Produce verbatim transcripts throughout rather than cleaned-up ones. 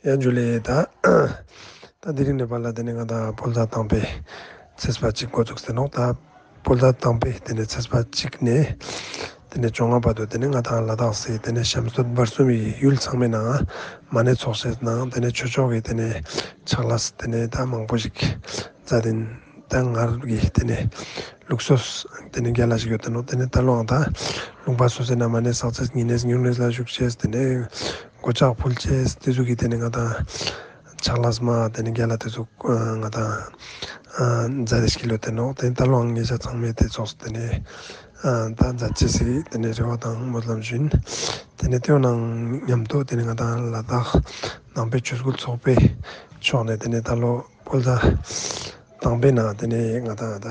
ཡ་ཇུ་ལེ། ད་ད་དེ་རིང་ནེ་ཕར་ལ་དེ་ནེ་ང་དང་ཕོ་ལྟ་དང་པོའི་ཚེས་པ་གཅིག་འགོ་ཚུགས་ཏེ་ནོག། ད་ཕོ་ལྟ་དང་པོའི་དེ་ནེ་ཚེས་པ་གཅིག་ནེ་དེ་ནེ་བཅོ་ལྔ་བར་དུ་དེ་ནེ་ང་དང་ལ་དྭགས་སི་དེ་ནེ་ཤམ་སྟོད་བར་གསུམ་མི་ཡུལ་ཚང་མའི་ནང་མ་ཎི་ཚོགས་ཤེས་ནང་དེ་ནེ་ཆོས་ཕྱོགས་ཀྱི་དེ་ནེ་ཕྱག་ལས་དེ་ནེ་ད་མང་པོ་ཞིག་མཛད་དེ་ད་ང་རང་གི་དེ་ནེ་ལུགས་སྲོལ་དེ་ནེ་རྒྱལ་ལ་ཞིག་ཡོད་དེ་ནོག། དེ་ནེ་ད་ལོའང་ད་ལུང་པ་སོ་སོའི་ནང་མ་ཎི་བསགས་ཅེས་ཉི་ནེ་ཉུང་ནེ་ལ་བཞུགས་ཅེས་དེ་ནེ་གོ་ཆག་ཕུལ་ཅེས་དེ་ཟུག་གི་དེ་ནེ་ང་དང་ཕྱག་ལས་མ་དེ་ནེ་རྒྱལ་ལ་དེ་ཟུག་ང་དང་མཛད་དེ་ཞིག་ཡོད་དེ་ནོག། དེ་ནེ་ད་ལོའང་ཉེ་ཞ་ཚང་མས་དེ་ཚོགས་དེ་ནེ་ད་མཛད་ཅེས་སི་དེ་ནེ་རེ་བ་དང་སྨོན་ལམ་ཞུ་ཡིན། དེ་ནེ་དེའི་ནང་མཉམ་དུ་དེ་ནེ་ང་དང་ལ་དྭགས་ནང་པའི་ཆོས་སྐུལ་ཚོགས་པའི་ཕྱོགས་ནེ་དེ་ནེ་ད་ལོ་ཕོ་ལྟ་དང་པོའི་ནང་དེ་ནེ་ང་དང་ད་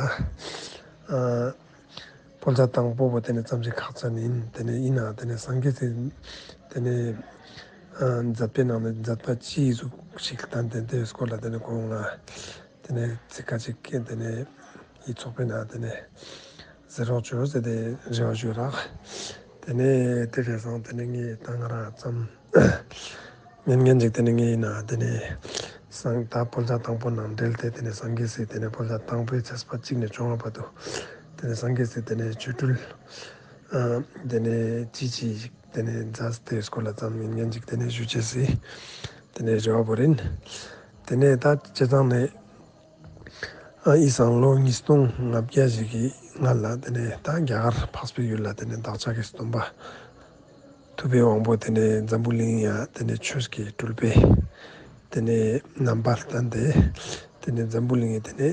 ཕོ་ལྟ་དང་པོ་བོ་དེ་ནེ་ཙམ་ཞིག་ཁག་ཅན་ཡིན། དེ་ནེ་ཡིན་ན་དེ་ནེ་སངས་རྒྱས་སི་དེ་ནེ་མཛད་པའི་ནང་ནེ་མཛད་པ་ཅི་ཟུག་ཞིག་བསྟན་ཏེ་དེའི་སྐོར་ལ་དེ་ནེ་ཁོང་ང་དེ་ནེ་ཚིག་ཁ་ཅིག་དེ་ནེ་འི་ཚོགས་པའི་ནང་དེ་ནེ་ཟེར་རོགས་བྱོས་ཟེར་ཏེ་རེ་བ་ཞུ་རག། དེ་ནེ་དེ་བས་སང་དེ་ནེ་ངས་ད་ང་རང་ཙམ་ཉན་ཉན་ཅིག་དེ་ནེ་ངས་ཡིན་ན་དེ་ནེ་སང་ད་ཕོ་ལྟ་དང་པོ་ནང་འབྲེལ་ཏེ་དེ་ནེ་སངས་རྒྱས་སི་དེ་ནེ་ཕོ་ལྟ་དང་པོའི་ཚེས་པ་གཅིག་ནེ་བཅོ་ལྔ་བར་དུ་དེ་ནེ་སངས་རྒྱས་སི་དེ་ནེ་ཆོ་འཕྲུལ་དེ་ནེ་ཅི་ཅི་ཞིག་དེ་ནེ་མཛད་དེ་སྐོར་ལ་ཙམ་ཉན་ཉན་ཅིག་དེ་ནེ་ཞུ་ཅེས་སི་དེ་ནེ་རེ་བ་བོར་ཡིན། དེ་ནེ་ད་སྤྱིར་བཏང་ནེ་ཨ་འི་སང་ལོ་ཉིས་སྟོང་ལྔ་བརྒྱ་ཞིག་གི་སྔ་ལ་དེ་ནེ་ད་རྒྱ་གར་འཕགས་པའི་ཡུལ་ལ་དེ་ནེ་བདག་ཅག་གི་སྟོན་པ་ཐུབ་པའི་དབང་པོ་དེ་ནེ་འཛམ་བུ་གླིང་ཡ་དེ་ནེ་ཆོས་ཀྱི་སྤྲུལ་པའི་དེ་ནེ་རྣམ་པ་བསྟན་ཏེ་དེ་ནེ་འཛམ་བུ་གླིང་ཡ་དེ་ནེ་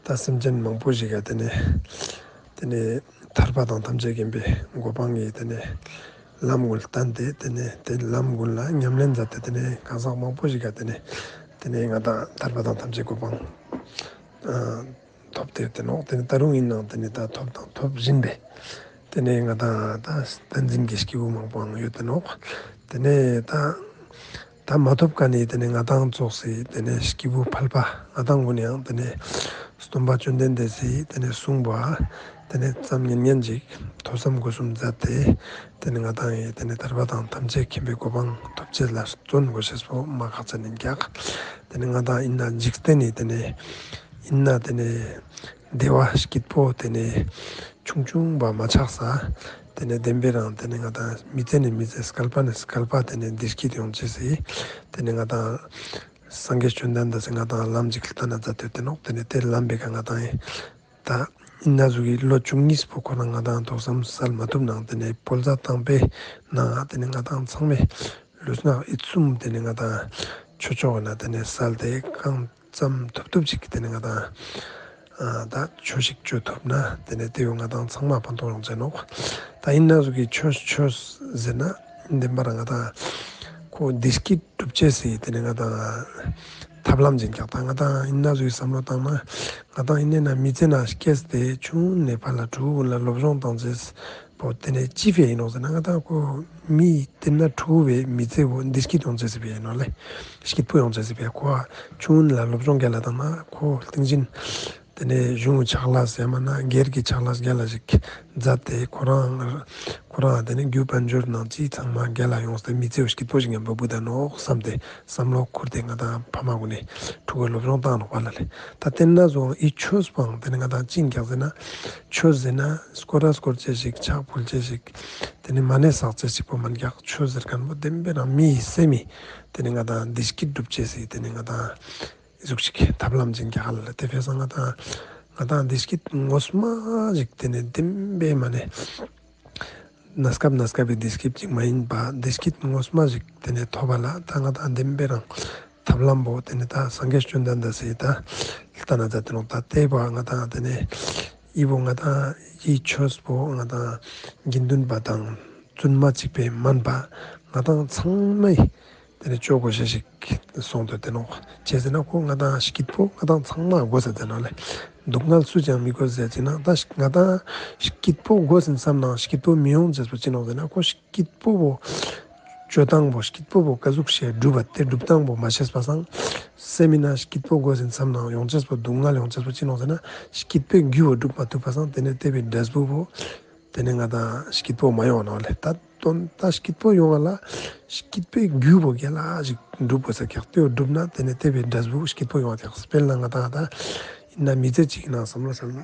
ད་སེམས་ཅན་མང་པོ་ཞིག་ག་དེ་ནེ་དེ་ནེ་ཐར་པ་དང་ཐམས་ཅད་མཁྱེན་པའི་གོ་འཕང་གི་དེ་ནེ་ལམ་ཀུན་བསྟན་ཏེ་དེ་ནེ་དེ་ལམ་ཀུན་ལ་ཉམས་ལེན་མཛད་དེ་དེ་ནེ་གང་ཟག་མང་པོ་ཞིག་ག་དེ་ནེ་དེ་ནེ་ང་དང་ཐར་པ་དང་ཐམས་ཅད་གོ་འཕང་ཨ་ཐོབ་སྟེ་ཡོད་དེ་ནོག། དེ་ནེ་ད་རུང་ཡིན་ནའང་དེ་ནེ་ད་ཐོབ་དང་ཐོབ་བཞིན་པའི་དེ་ནེ་ང་དང་ད་བསྟན་འཛིན་གྱི་སྐྱེས་བུ་མང་པོའང་ཡོད་དེ་ནོག། དེ་ནེ་ད་ད་མ་ཐོབ་ཀ་ནེ་དེ་ནེ་ང་དང་ཙོགས་སི་དེ་ནེ་སྐྱེས་བུ་ཕལ་པ་ང་དང་ཀུན་ཡང་དེ་ནེ་སྟོན་པ་བཅོམ་ལྡན་འདས་སི་དེ་ནེ་གསུངས་པ་དེ་ནེ་ཙམ་ཉན་ཉན་ཅིག་ཐོས་བསམ་སྒོམ་གསུམ་མཛད་དེ་དེ་ནེ་ང་དང་ཡི་དེ་ནེ་ཐར་པ་དང་ཐམས་ཅད་མཁྱེན་པའི་གོ་འཕང་ཐོབ་ཅེས་ལ་བརྩོན་དགོས་ཤེས་པོ་མ་ཁག་ཅན་ཡིན་ཀྱག། དེ་ནེ་ང་དང་ཡིན་ན་འཇིག་རྟེན་ནི་དེ་ནེ་ཡིན་ན་དེ་ནེ་བདེ་བ་སྐྱིད་པོ་དེ་ནེ་ཆུང་ཆུང་བ་མ་ཆགས་ས་དེ་ནེ་བདེན་པའི་རང་དེ་ནེ་ང་དང་མི་ཚེ་ནེ་མི་ཚེ་སྐལ་པ་ནེ་སྐལ་པ་དེ་ནེ་བདེ་སྐྱིད་ཡོང་ཅེས་སི་དེ་ནེ་ང་དང་སངས་རྒྱས་བཅོམ་ལྡན་འདས་སི་ང་དང་ལམ་ཅིག་བསྟན་ན་མཛད་དེ་ཡོད་དེ་ནོག། དེ་ནེ་དེ་ལམ་པའི་ཀ་ང་དང་ཡིན། ད་ཡིན་ན་ཟུག་གི་ལོ་བཅུ་གཉིས་པོ་ཁོ་ན་ང་དང་ཐོས་བསམ་སལ་མ་ཐུབ་ནའང་དེ་ནེ་ཕོ་ལྟ་དང་པོའི་ནང་དེ་ནེ་ང་དང་ཚང་མས་ལུས་ངག་ཡིད་གསུམ་དེ་ནེ་ང་དང་ཆོས་ཕྱོགས་ན་དེ་ནེ་སལ་ཏེ་གང་ཙམ་ཐུབ་ཐུབ་ཅིག་དེ་ནེ་ང་དང་ཨ་ད་ཆོས་ཤིག་བཅོ་ཐུབ་ན་དེ་ནེ་དེ་བོ་ང་དང་ཚང་མ་ཕན་ཐོགས་ཡོང་ཅེས་ནོག། ད་ཡིན་ན་ཟུག་གི་ཆོས་ཆོས་ཟེར་ན་བདེན་པ་རང་ང་དང་ཁོ་བདེ་སྐྱིད་སྒྲུབ་ཅེས་སི་དེ་ནེ་ང་དང་ཐབས་ལམ་ཅིག་ཀྱག། ད་ང་དང་ཡིན་ན་ཟུག་གི་བསམ་བློ་བཏང་ན་ང་དང་ཡིན་ན་མི་ཚེ་ནང་སྐྱེས་ཏེ་ཆུང་ནེ་ཕར་ལ་ཕྲུ་གུ་ལ་སློབ་སྦྱོང་བཏང་ཅེས་པོ་དེ་ནེ་ཅི་ཕི་ཡིན་ནོག་ཟེར་ན་ང་དང་ཁོ་མི་དེ་ན་ཕྲུ་གུ་བའི་མི་ཚེ་བོ་བདེ་སྐྱིད་ཡོང་ཅེས་སི་ཕི་ཡིན་ནོག་ལེ། སྐྱིད་པོ་ཡོང་ཅེས་སི་ཕི་ཁོ་ཆུང་ལ་སློབ་སྦྱོང་རྒྱལ་ལ་བཏང་ན་ཁོ་སྟིང་ཅིན་དེ་ནེ་གཞུང་ཕྱག་ལས་ཡང་མན་ན་སྒེར་གྱི་ཕྱག་ལས་རྒྱལ་ལ་ཞིག་མཛད་དེ་ཁོ་རང་ཁོ་རང་དེ་ནེ་རྒྱུ་དཔལ་འབྱོར་ནང་ཅི་ཚང་མ་རྒྱལ་ལ་ཡོངས་ཏེ་མི་ཚེ་བོ་སྐྱིད་པོ་ཞིག་ཡང་བུད་ད་ནོག་བསམ་སྟེ་བསམ་བློ་ཁུར་ཏེ་ང་དང་ཕ་མ་ཀུན་ནེ་ཕྲུ་གུ་སློབ་སྦྱོང་བཏང་ནོག་པ་ལ་ལེ། ད་དེ་ན་ཟུག་འི་ཆོས་པོའང་དེ་ནེ་ང་དང་ཅི་ཡིན་ཀྱག་ཟེར་ན་ཆོས་ཟེར་ན་སྐོར་ར་སྐོར་ཅེས་ཤིག་ཕྱག་ཕུལ་ཅེས་ཤིག་དེ་ནེ་མ་ཎི་བསགས་ཅེས་ཤིག་པོ་མན་ཀྱག། ཆོས་ཟེར་མཁན་པོ་བདེན་པའི་རང་མི་ཡི་སེམས་མི་དེ་ནེ་ང་དང་བདེ་སྐྱིད་སྒྲུབ་ཅེས་སི་དེ་ནེ་ང་དང་འི་ཟུག་ཅིག་ཐབས་ལམ་ཅིག་ཀྱག་ལ་དེ་བས་སང་ང་དང་ང་དང་བདེ་སྐྱིད་ངོ་མ་ཞིག་དེ་ནེ་བདེན་པའི་མ་ནེ་གནས་སྐབས་གནས་སྐབས་པའི་བདེ་སྐྱིད་ཅིག་མ་ཡིན་པ་བདེ་སྐྱིད་ངོ་མ་ཞིག་དེ་ནེ་ཐོབ་པ་ལ་ད་ང་དང་བདེན་པའི་རང་ཐབས་ལམ་པོ་དེ་ནེ་ད་སངས་རྒྱས་བཅོམ་ལྡན་འདས་སི་ད་ལྟ་ན་མཛད་དེ་ནོག། ད་དེ་བོ་ང་དང་དེ་ནེ་འི་བོ་ང་དང་འི་ཆོས་པོ་ང་དང་དགེ་འདུན་པ་དང་བཙུན་མ་གཅིག་པོའི་མན་པ་ང་དང་ཚང་མས་དེ་ནེ་ཅོ་དགོས་ཤེས་ཤིག་སོང་སྟེ་ཡོད་དེ་ནོག། ཅི་ཟེར་ན་ཁོ་ང་དང་སྐྱིད་པོ་ང་དང་ཚང་མ་དགོས་ཟེར་ཏེ་ནོག་ལེ། སྡུག་བསྔལ་སུ་ཅང་མི་དགོས་ཟེར་ཅེ་ན་ད་ང་དང་སྐྱིད་པོ་དགོས་ཟེར་བསམ་ནའང་སྐྱིད་པོ་མི་ཡོང་ཅེས་པོ་ཅི་ནོག་ཟེར་ན་ཁོ་སྐྱིད་པོ་བོ་ཅོ་སྟངས་པོ་སྐྱིད་པོ་བོ་ཀ་ཟུག་ཤེས་སྒྲུབ་པ་དེ་སྒྲུབ་སྟངས་པོ་མ་ཤེས་པ་སང་སེམས་མི་ན་སྐྱིད་པོ་དགོས་ཟེར་བསམ་ནའང་ཡོང་ཅེས་པོ་སྡུག་བསྔལ་ཡོང་ཅེས་པོ་ཅི་ནོག་ཟེར་ན་སྐྱིད་པོའི་རྒྱུ་བོ་སྒྲུབ་མ་ཐུབ་པ་སང་དེ་ནེ་དེ་བའི་འབྲས་བུ་བོ་ ཏེ་ནེ་ང་དང་སྐྱིད་པོ་མ་ཡོང་ནོག་ལེ། ད་དོན་ད་སྐྱིད་པོ་ཡོང་བ་ལ་སྐྱིད་པོའི་རྒྱུ་བོ་རྒྱལ་ལ་ཞིག་སྒྲུབ་དགོས་ས་ཀྱག། ཏེ་བོ་སྒྲུབ་ན་ཏེ་ནེ་ཏེ་བོའི་འབྲས་བུ་སྐྱིད་པོ་ཡོང་བ་ཀྱག། དཔེར་ན་ང་དང་ད་ཡིན་ན་མི་ཚེ་གཅིག་ནང་བསམ་བློ་བཏང་ན་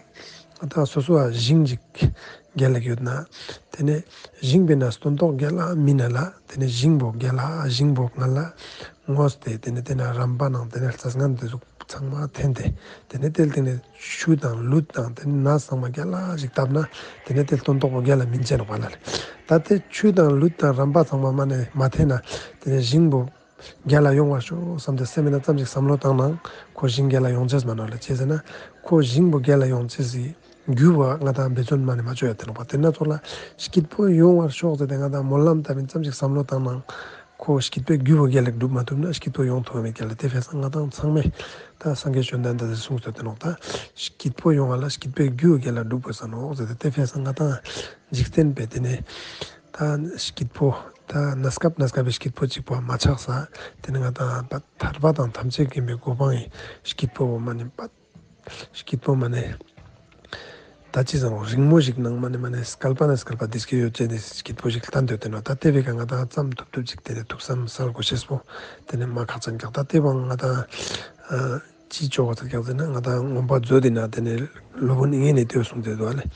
ང་དང་སོ་སོ་བ་ཞིང་ཞིག་རྒྱལ་ལ་ཡོད་ན་ཏེ་ནེ་ཞིང་པའི་ནང་སྟོན་ཐོག་རྒྱལ་ལ་མིན་ན་ལ་ཏེ་ནེ་ཞིང་པོ་རྒྱལ་ལ་ཞིང་པོ་ང་ལ་ངོས་ཏེ་ཏེ་ནེ་ཏེ་ན་རམ་པ་ནང་ཏེ་ནེ་རྩྭ་སྔན་ཏེ་ཟུག་ཚང་མ་འཐེན་ཏེ་ཏེ་ནེ་ཏེ་ལ་ཏེ་ནེ་ཆུ་དང་ལུད་དང་ཏེ་ནེ་ནས་ཚང་མ་རྒྱལ་ལ་ཞིག་བཏབ་ན་ཏེ་ནེ་ཏེ་སྟོན་ཐོག་པོ་རྒྱལ་ལ་མིན་ཅེས་ནོག་པ་ལ་ལེ། ད་ཏེ་ཆུ་དང་ལུད་དང་རམ་པ་ཚང་མ་མ་ནེ་མ་འཐེན་ན་ཏེ་ནེ་ཞིང་པོ་རྒྱལ་ལ་ཡོང་བར་ཤོག་བསམ་སྟེ་སེམས་མི་ན་ཙམ་ཞིག་བསམ་བློ་བཏང་ནའང་ཁོ་ཞིང་རྒྱལ་ལ་ཡོང་ཅེས་མ་ནོག་ལེ། ཅི་ཟེར་ན་ཁོ་ཞིང་པོ་རྒྱལ་ལ་ཡོང་ཅེས་སི་རྒྱུ་བོ་ང་དང་འབད་བརྩོན་མ་ནེ་མ་བཅོ་ཡ་ཏེ་ནོག་པ། ཏེ་ན་ཚོགས་ལ་སྐྱིད་པོ་ཡོང་བར་ཤོག་ཟེར་ཏེ་ང་དང་སྨོན་ལམ་བཏབ་ཡིན་ཙམ་ཞིག་བསམ་བློ་བཏང་ནའང་ཁོ་སྐྱིད་པོའི་རྒྱུ་བོ་རྒྱལ་ལ་སྒྲུབ་མ་ཐུབ་ན་སྐྱིད་པོ་ཡོང་ཐུབ་མེད་ཀྱག་ལེ། ཏེ་ཕི་སང་ང་དང་ཚང་མས་ད་སངས་རྒྱས་བཅོམ་ལྡན་འདས་སི་གསུངས་ཏེ་ནོག། ད་སྐྱིད་པོ་ཡོང་བ་ལ་སྐྱིད་པོའི་རྒྱུ་རྒྱལ་ལ་སྒྲུབ་དགོས་ས་ནོག་ཟེར་ཏེ་ཏེ་ཕི་སང་ང་དང་འཇིག་རྟེན་པའི་ཏེ་ནེ་ད་སྐྱིད་པོ་ད་གནས་སྐབས་གནས་སྐབས་པའི་སྐྱིད་པོ་གཅིག་པོ་མ་ཆགས་ས་ཏེ་ནེ་ང་དང་ཐར་པ་དང་ཐམས་ཅད་མཁྱེན་པའི་གོ་འཕང་ངི་སྐྱིད་པོ་མ་ནེ་པ་སྐྱིད་པོ་མ་ནེ་ད་ཅི་ཟེར་རིང་མོ་ཞིག་ནང་མ་ནེ་མ་ནེ་སྐལ་པ་ནེ་སྐལ་པ་བདེ་སྐྱིད་ཡོད་ཅེས་ནི་སྐྱིད་པོ་ཞིག་ལྟན་དུ་ཡོད་ཏེ་ནོག། ད་ཏེ་བོའི་ཀ་ང་དང་ཙམ་ཐུབ་ཐུབ་ཅིག་ཏེ་ནེ་ཐུགས་བསམ་གསལ་དགོས་ཤེས་པོ་ཏེ་ནེ་མ་ཁག་ཅན་ཀྱག། ད་ཏེ་བོ་ང་དང་ཅི་ཅོ་གོས་ཀྱག་ཟེར་ན་ང་དང་མངོན་པ་མཛོད་དི་ནང་ཏེ་ནེ་སློབ་དཔོན་དབྱིག་གཉེན་ནི་ཏེ་བོ་གསུངས་ཏེ་འདུག་ལེ།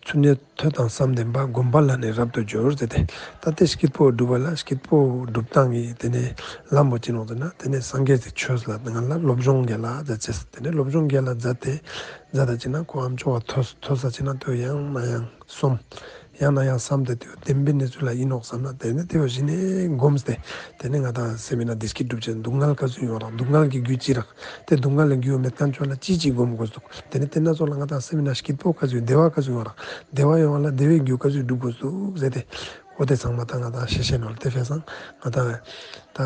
ཚུལ་གནས་ཐོས་དང་བསམ་ལྡན་པ། སྒོམ་པ་ལ་ནི་རབ་ཏུ་སྦྱོར་ཟེར་ཏེ། ད་ཏེ་སྐྱིད་པོ་སྒྲུབ་པ་ལ་སྐྱིད་པོ་སྒྲུབ་སྟངས་ཀྱི་ཏེ་ནེ་ལམ་པོ་ཅི་ནོག་ཟེར་ན་ཏེ་ནེ་སངས་རྒྱས་སི་ཆོས་ལ་ང་ལ་སློབ་སྦྱོང་རྒྱལ་ལ་མཛད་ཅེས། ཏེ་ནེ་སློབ་སྦྱོང་རྒྱལ་ལ་མཛད་དེ་མཛད་ད་ཅི་ན་ཁོ་ཨམ་ཅོག་ག་ཐོས་ཐོས་ས་ཅི་ན་ཏེ་ཡང་ན་ཡང་སོམ་ཡང་ན་ཡང་བསམ་སྟེ་ཏེ་བདེན་པའི་གནས་ཚུལ་ལ་ཡིན་ནོག་བསམ་ན་ཏེ་ནེ་ཏེ་བོ་གཞི་ནས་སྒོམ་སྟེ་ཏེ་ནེ་ང་དང་སེམས་མི་ན་བདེ་སྐྱིད་སྒྲུབ་ཅེས། སྡུག་བསྔལ་ག་ཟུག་ཡོང་རག། སྡུག་བསྔལ་གྱི་རྒྱུ་ཅི་རག། ཏེ་སྡུག་བསྔལ་གྱི་རྒྱུ་མེད་ཁན་ཆོ་ལ་ཅི་ཅི་སྒོམ་དགོས་འདུག། ཏེ་ནེ་ཏེ་ན་ཚོགས་ལ་ང་དང་སེམས་མི་ན་སྐྱིད་པོ་ག་ཟུག་བདེ་བ་ག་ཟུག་ཡོང་རག། བདེ་བ་ཡོང་བ་ལ་བདེ་བའི་རྒྱུ་ག་ཟུག་སྒྲུབ་དགོས་འདུག་ཟེར་ཏེ་འོ་ཏེ་ཚང་མ་ད་ང་དང་ཤེས་ཤེས་ནོག་ལེ། ཏེ་ཕི་སང་ང་དང་ད་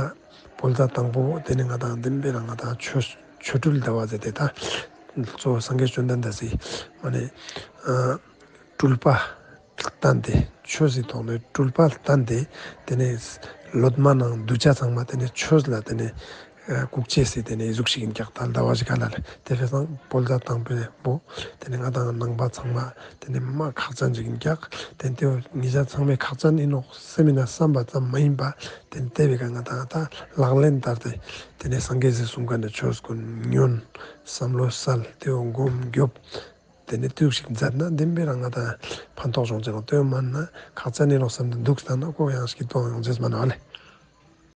བོད་ཟླ་དང་པོ་ཏེ་ནེ་ང་དང་བདེན་པའི་རང་ང་དང་ཆོ་ཆོ་འཕྲུལ་ཟླ་བ་ཟེར་ཏེ་ད་གཙོ་བོ་སངས་རྒྱས་བཅོམ་ལྡན་འདས་སི་མ་ནེ་ཨ་སྤྲུལ་པ་བསྟན་ཏེ་ཆོས་སི་ཐོག་ནེ་སྤྲུལ་པ་བསྟན་ཏེ་ཏེ་ནེ་ལོ་མ་ནང་གདུལ་བྱ་ཚང་མ་ཏེ་ནེ་ཆོས་ལ་ཏེ་ནེ་ཨ་བཀུག་ཅེས་སི་ཏེ་ནེ་ཟུག་ཞིག་ཡིན་ཀྱག། ད་ཟླ་བ་ཞིག་ག་ལ་ལེ། ཏེ་ཕི་སང་བོད་ཟླ་དང་པོ་ཏེ་ནེ་ང་དང་ནང་པ་ཚང་མ་ཏེ་ནེ་མ་ཁག་ཅན་ཞིག་ཡིན་ཀྱག། ཏེ་ནེ་ཏེ་བོ་ཉེ་ཞ་ཚང་མའི་ཁག་ཅན་ཡིན་ནོག། སེམས་མི་ན་བསམ་པ་ཙམ་མ་ཡིན་པ་ཏེ་ནེ་ཏེ་བོའི་ཀ་ང་དང་ད་ལག་ལེན་བསྟར་ཏེ་ཏེ་ནེ་སངས་རྒྱས་སི་གསུང་ཁན་ནི་ཆོས་ཀུན་ཉོན་བསམ་བློ་གསལ་ཏེ་བོ་སྒོམ་རྒྱོབ། ཏེ་ནེ་ཏེ་ཟུག་ཞིག་མཛད་ན་བདེན་པའི་རང་ང་དང་ཕན་ཐོགས་བྱུང་ཅེས་ནོག། ཏེ་མན་ན་ཁག་ཅན་ཡིན་ནོག་བསམ་སྟེ་འདུག་སྟེ་ན་ཁོ་ཡང་སྐྱིད་པོ་ཡོང་ཅེས་མ་ནོག་ལེ།